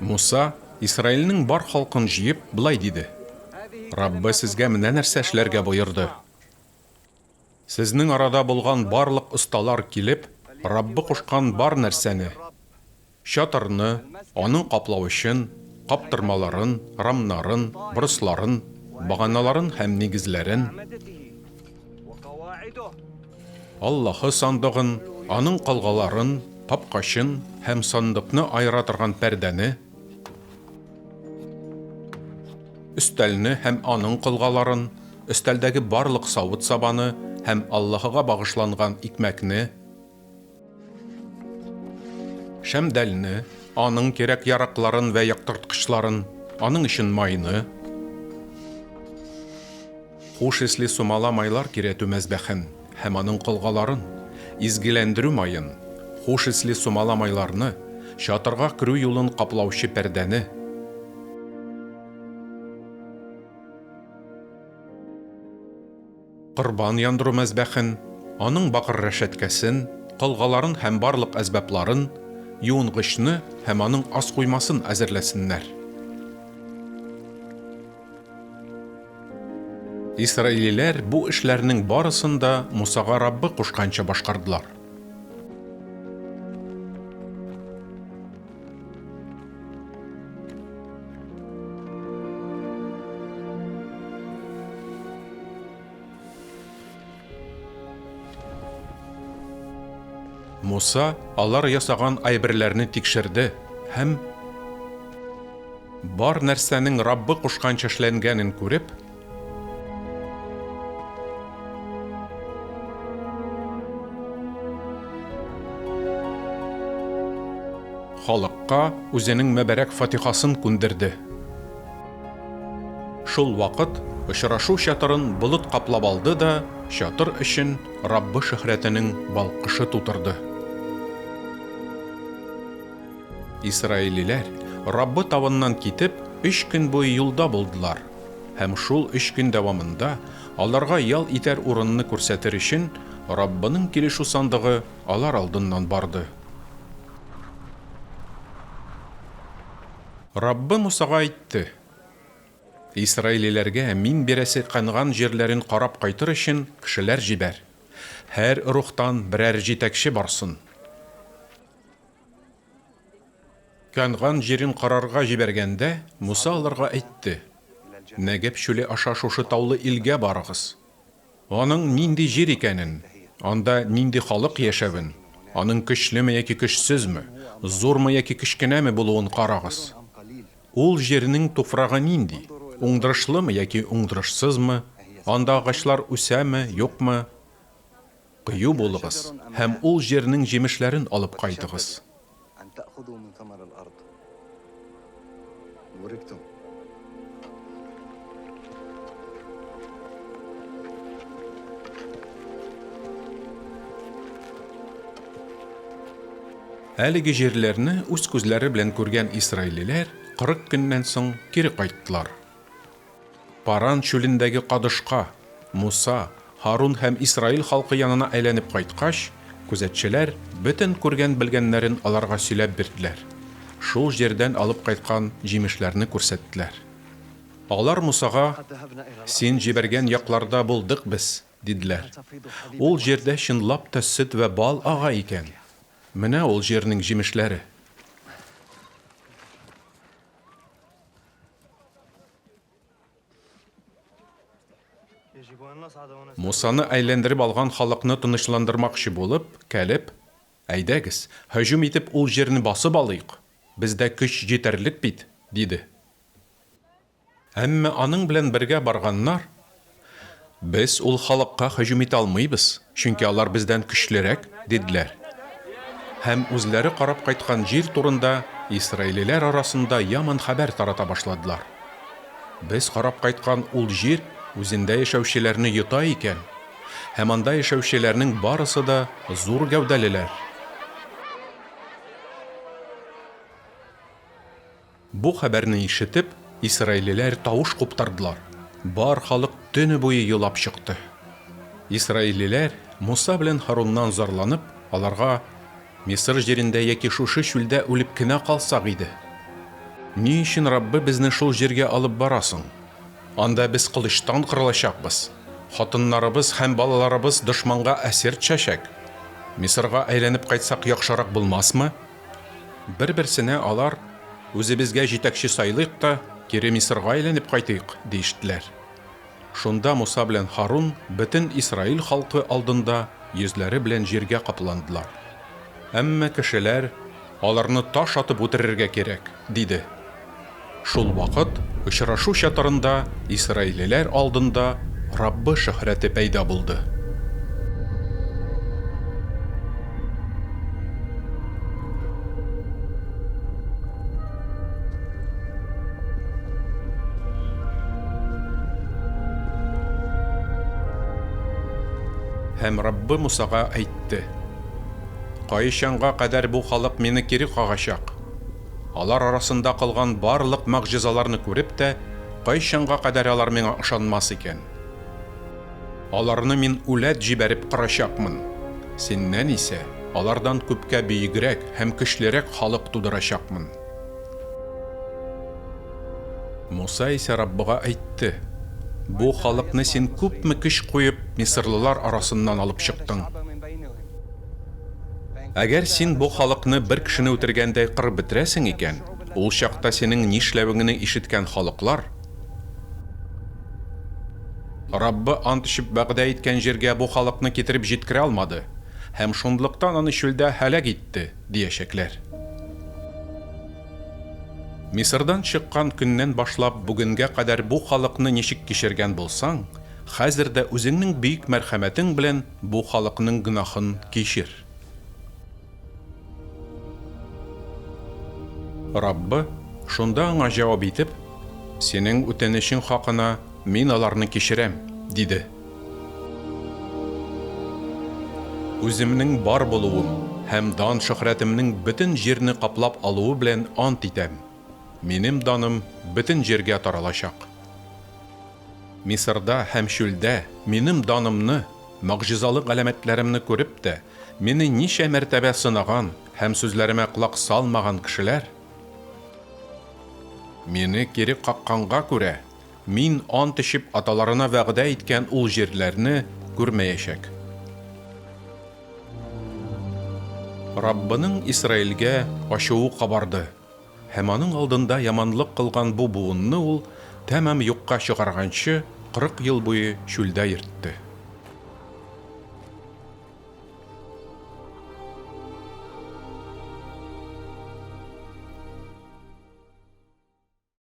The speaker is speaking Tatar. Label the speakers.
Speaker 1: Муса, Исраилнең бар халкын җыеп, болай диде, Раббы сезгә менә нәрсә эшләргә боерды. Сезнең арада булган барлык осталар килеп, Раббы кушкан бар нәрсәне, чатырны, аның каплавычын, каптырмаларын, рамнарын, борысларын, баганаларын һәм нигезләрен, Аллаһы сандыгын, аның колгаларын, капкачын һәм сандыкны аера торган пәрдәне, өстәлне һәм аның колгаларын, өстәлдәге барлык савыт-сабаны һәм Аллаһыга багышланган икмәкне, шәмдәлне, аның кирәк-яракларын вә яктырткычларын, аның өчен майны, хуш исле сумала майлар кирәтү мәзбәхен һәм аның колгаларын, изгеләндерү маен, хуш исле сумала майларны, чатырга керү юлын каплаучы пәрдәне, корбан яндыру мәзбәхен, аның бакыр рәшәткәсен, колгаларын һәм барлык әсбапларын, юынгычны һәм аның аскуймасын әзерләсеннәр. Исраилиләр бу эшләрнең барысын да Мусага Раббы кушканча башкардылар. Муса алар ясаган әйберләрне тикшерде һәм бар нәрсәнең Раббы кушканча эшләнгәнен күреп, халыкка үзенең мөбарәк фатихасын күндерде. Шул вакыт очрашу чатырын болыт каплап алды да, чатыр эчен Раббы шөһрәтенең балкышы тутырды. Исраилиләр, Раббы тавыннан китеп, өч көн буе юлда булдылар, һәм шул өч көн дәвамында, аларга ял итәр урынны күрсәтер өчен, Раббының килешү сандыгы алар алдыннан барды. Раббы Мусага әйтте, Исраилиләргә Мин бирәсе Кәнган җирләрен карап кайтыр өчен кешеләр җибәр. Һәр ыругтан берәр җитәкче барсын. Кәнган җирен карарга җибәргәндә, Муса аларга әйтте, Нәгәб чүле аша шушы таулы илгә барыгыз. Аның нинди җир икәнен, анда нинди халык яшәвен, аның көчлеме яки көчсезме, зурмы яки кечкенәме булуын карагыз. Ул җирнең туфрагы нинди, уңдырышлымы яки уңдырышсызмы, анда агачлар үсәме, юкмы, Кыю булыгыз һәм ул җирнең җимешләрен алып кайтыгыз. Әлеге җирләрне үз күзләре белән күргән исраилиләр 40 көннән соң кире кайттылар. Паран чүлендәге Кадышка, Муса, Һарун һәм Исраил халкы янына әйләнеп кайткач, күзәтчеләр бөтен күргән-белгәннәрен аларга сөйләп бирделәр, шул җирдән алып кайткан җимешләрне күрсәттеләр. Алар Мусага, Син җибәргән якларда булдык без, диделәр. Ул җирдә чынлап та сөт вә бал ага икән. Менә ул җирнең җимешләре. Мусаны әйләндереп алган халыкны тынычландырмакчы булып, Калеб, Әйдәгез, һөҗүм итеп ул җирне басып алыйк, бездә көч җитәрлек бит, диде. Әмма аның белән бергә барганнар, Без ул халыкка һөҗүм итә алмыйбыз, чөнки алар бездән көчлерәк, диделәр. Һәм үзләре карап кайткан җир турында исраилиләр арасында яман хәбәр тарата башладылар. Без карап кайткан ул җир үзендә яшәүчеләрне йота икән, һәм анда яшәүчеләрнең барысы да зур гәүдәлеләр. Бу хәбәрне ишетеп, исраилиләр тавыш куптардылар, бар халык төне буе елап чыкты. Исраилиләр, Муса белән Һаруннан зарланып, аларга, Мисыр җирендә яки шушы чүлдә үлеп кенә калсак иде! Ни өчен Раббы безне шул җиргә алып бара соң? Анда без кылычтан кырылачакбыз, хатыннарыбыз һәм балаларыбыз дошманга әсир төшәчәк. Мисырга әйләнеп кайтсак яхшырак булмасмы? Бер-берсенә алар, Үзебезгә җитәкче сайлыйк та, кире Мисырга әйләнеп кайтыйк, диештеләр. Шунда Муса белән Һарун бөтен Исраил халкы алдында йөзләре белән җиргә капландылар. Әмма кешеләр, Аларны таш атып үтерергә кирәк, диде. Шул вакыт очрашу чатырында исраилиләр алдында Раббы шөһрәте пәйда булды. Һәм Раббы Мусага әйтте. Кайчанга кадәр бу халык мине кире кагачак? Алар арасында кылган барлык могҗизаларны күреп тә, кайчанга кадәр алар миңа ышанмас икән? Аларны мин үләт җибәреп кырачакмын. Синнән исә алардан күпкә бөегрәк һәм көчлерәк халык тудырачакмын. Муса исә Раббыга әйтте, Бу халыкны син күпме көч куеп мисырлылар арасыннан алып чыктың. Әгәр син бу халыкны бер кешене үтергәндәй кырып бетерәсең икән, ул чакта синең нишләвеңне ишеткән халыклар, Раббы ант эчеп вәгъдә иткән җиргә бу халыкны китереп җиткерә алмады һәм шунлыктан аны чүлдә һәлак итте, диячәкләр. Мисырдан чыккан көннән башлап бүгенгә кадәр бу халыкны ничек кичергән булсаң, хәзер дә үзеңнең бөек мәрхәмәтең белән бу халыкның гөнаһын кичер. Раббы шунда аңа җавап итеп, Синең үтенечең хакына мин аларны кичерәм, диде. Үземнең бар булуым һәм дан-шөһрәтемнең бөтен җирне каплап алуы белән ант итәм, минем даным бөтен җиргә таралачак. Мисырда һәм чүлдә минем данымны, могҗизалы галәмәтләремне күреп тә, мине ничә мәртәбә сынаган һәм сүзләремә колак салмаган кешеләр, мине кире какканга күрә, Мин ант эчеп аталарына вәгъдә иткән ул җирләрне күрмәячәк. Раббының Исраилгә ачуы кабарды, һәм аның алдында яманлык кылган бу буынны ул, тәмам юкка чыгарганчы, 40 ел буе чүлдә йөртте.